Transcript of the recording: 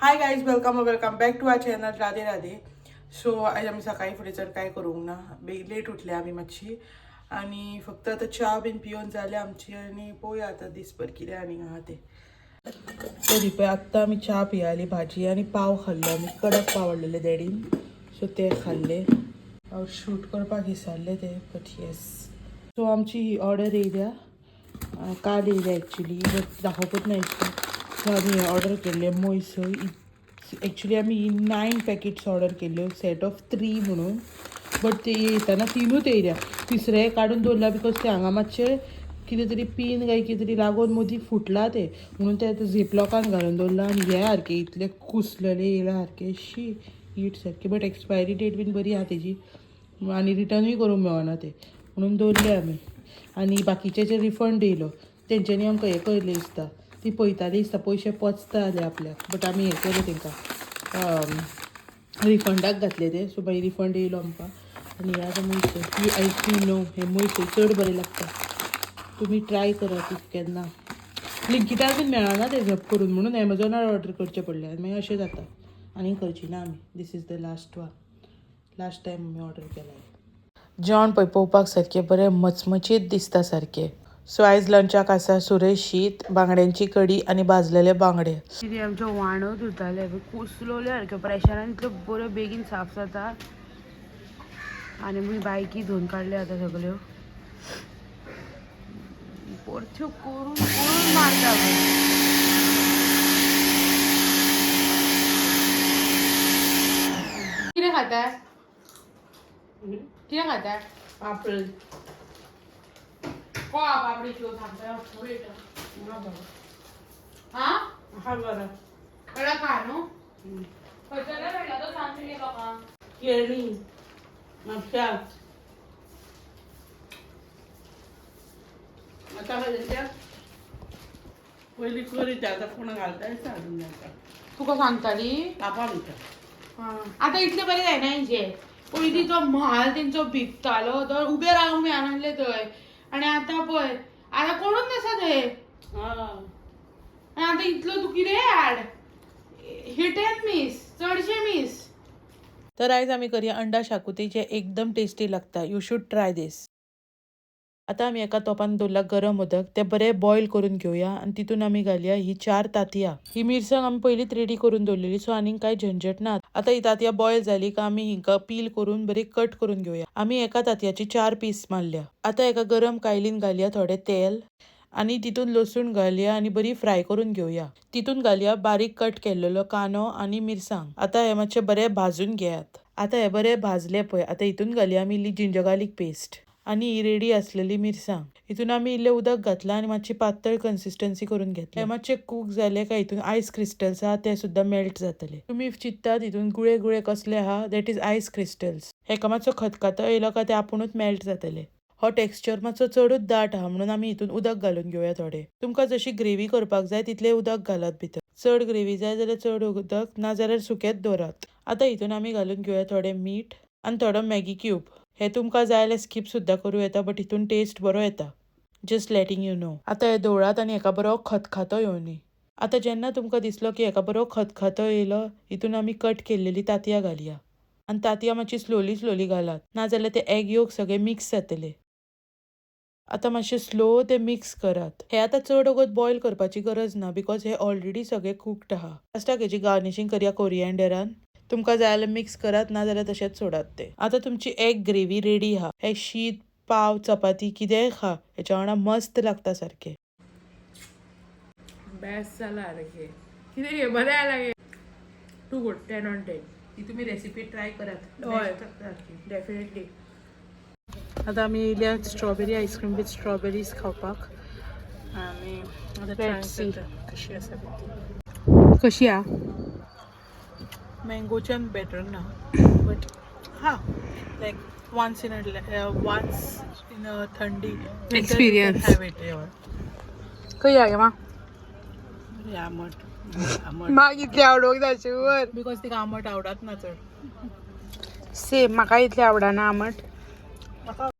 Hi guys, welcome welcome back to our channel. Radhe Radhe. So आयज आमी सकाळी फुडें चड कांय करूंक ना, बेगीन लेट उठले आमी मातशी आनी फक्त आतां च्या बीन पिवन जाल्या आमची आनी पळोवया आतां दीसभर कितें आनी आहा तें. तरी पळय आत्तां आमी च्या पियाली, भाजी आनी पाव खाल्लो आमी. कडक पाव हाडलेले डॅडीन, सो ते खाल्ले. हांव शूट करपाक विसरले ते, बट येस. सो आमची ही ऑर्डर येयल्या, काल येयल्या एक्चुली, बट दाखोवपूच ना दिसता. सो आमी हे ऑर्डर केल्ले मोयसय. एक्चुली आमी 9 पॅकेट्स ऑर्डर केल्ल्यो, सेट ऑफ 3 म्हणून, बट ते येताना तिनूच येयल्या. तिसरें काडून दवरला because ते हांगा मातशें कितें तरी पीन काय कितें तरी लागून मदीं फुटला ते, म्हणून ते आतां झिपलॉकान घालून दवरला. आनी हे सारकें इतलें कुसलेलें येयलां सारकें, शी हीट सारकें. बट एक्सपायरी डेट बीन बरी आहा तेजी आनी रिटर्नूय करूंक मेळना ते, म्हणून दवरले आमी. आनी बाकीचे जे रिफंड येयलो तेंच्यांनी आमकां हें कयलें दिसता, ती पळयताली दिसता पयशे पचता जाल्यार आपल्याक, बट आमी हें केलें तेंकां रिफंडाक घातले ते. सो मागीर रिफंड येयलो आमकां. आनी हे आतां मुयसय ही आयस्क्रीम न्हू, हे मुयसय चड बरें लागता. तुमी ट्राय करात if केन्ना ब्लिंकिटार बीन मेळना ते झप करून, म्हणून एमेझॉनार ऑर्डर करचें पडलें आनी मागीर अशें जाता. आनी करची ना आमी. This is the last one, last time आमी ऑर्डर केला. जेवण पळय पळोवपाक सारकें बरें मचमचीत दिसता सारकें. सो आयज लंचाक आसा सुरय शीत, बांगड्यांची कडी आनी भाजलेले बांगडे. कितें आमच्यो वाणो धुताले कुसलोले सारक्यो, प्रेशरान इतल्यो बऱ्यो बेगीन साफ जाता. आनी मागीर बायकी धुवन काडल्यो आतां सगल्यो, परत्यो करून करून मारता. कितें खाता? कितें खाता? पापड. कोळा पापडीच्यो सांगता. हा. हा बरं. कळा खा न्हू, खंयसर मेळटा तो सांग तुगे लोकांक. केळी, म्हापशा. आतां खंयच्या पयलीं करीत, आतां कोण घालता हाडून घालता. तुका सांगताली. कापां म्हणटा. आतां इतलें बरें जायना हेंचें. पयलीं तो म्हाल तेंचो भिकतालो तो उबे रावंक मेळनासले थंय, आनी आतां पळय आतां कोणूच नासा थंय. आनी आतां इतलो तूं कितें हाड, हिट एंड मीस, चडशें मीस. तर आयज आमी करया अंडा शाकुती, जे एकदम टेस्टी लागता. You should try this. आतां आमी एका तोपान दवरला गरम उदक, तें बरें बॉयल करून घेवया आनी तितून आमी घालया ही 4 तांतयां. ही मिरसांग आमी पयलींच रेडी करून दवरलेली, सो आनीक कांय झंझट ना. आतां ही तांतयां बॉयल जाली काय आमी हिंकां पील करून बरी कट करून घेवया. आमी एका तांतयाची 4 पीस मारल्या. आतां एका गरम कायलीन घालया थोडें तेल आनी तितून लसूण घालया आनी बरी फ्राय करून घेवया. तितून घालया बारीक कट केल्लेलो कांदो आनी मिरसांग. आतां हें मातशें बरें भाजून घेयात. आतां हें बरें भाजलें पळय, आतां हितून घालया आमी इल्ली जिंजर गार्लीक पेस्ट आनी ही रेडी आसलेली मिरसांग. हितून आमी इल्लें उदक घातलां आनी मातशी पातळ कन्सिस्टन्सी करून घेतली. हें मातशें कूक जालें काय हितून आयस क्रिस्टल्स आहा ते सुद्दां मेल्ट जातले. तुमी चित्तात हितून गुळे गुळे कसले आहा, that is ice crystals. हेका मातसो खतखतो येयलो काय ते आपुणूच मेल्ट जातले. हो टेक्स्चर मातसो चडूच दाट आहा म्हणून आमी हितून उदक घालून घेवया थोडें. तुमकां जशी ग्रेवी करपाक जाय तितलें उदक घालात भितर. चड ग्रेवी जाय जाल्यार चड उदक, ना जाल्यार सुकेंच दवरात. आतां हितून आमी घालून घेवया थोडें मीठ आनी थोडो मॅगी क्यूब. हे तुमकां जाय जाल्यार स्कीप सुद्दां करूं येता, बट हितून टेस्ट बरो येता. Just letting you know. आतां हे दवरात आनी हेका बरो खतखतो येवनी. आतां जेन्ना तुमकां दिसलो की हेका बरो खतखतो येयलो, हितून आमी कट केल्लेली तांतयां घालया आनी तांतयां मातशी स्लोली स्लोली घालात, ना जाल्यार ते एग योक सगळे मिक्स जातले. आतां मातशें स्लो ते मिक्स करात. हे आतां चड वगत बॉयल करपाची गरज ना, because हे ऑलरेडी सगळे कुक्ड आहा. लास्टाक हेजी गार्निशींग करया कोरियेंडरान. तुमकां जाय जाल्यार मिक्स करात, ना जाल्यार तशेंच सोडात ते. आतां तुमची एग ग्रेवी रेडी आहा. हे शीत, पाव, चपाती कितेंय खा, हेच्या वांगडा मस्त लागता सारकें. बेस्ट जाला रे, कितें गे बरें आला गे. Too good, 10 on 10. ही तुमी रेसिपी ट्राय करात. हय. डेफिनेटली. आतां आमी येयल्या स्ट्रॉबेरी आयस्क्रीम विथ स्ट्रॉबेरीज खावपाक. आनी आतां ट्राय Let's see. करता कशी आसा ती. कशी आ? मँगोच्यान बेटर ना, बट हा like once in a थंडी Experience. Have it. खंय या गे मा? आमट आमट. म्हाका इतलें आवडोंक जाय शुअर. Because तिका आमट आवडत ना चड. सेम, म्हाका इतलें आवडना आमट. म्हाका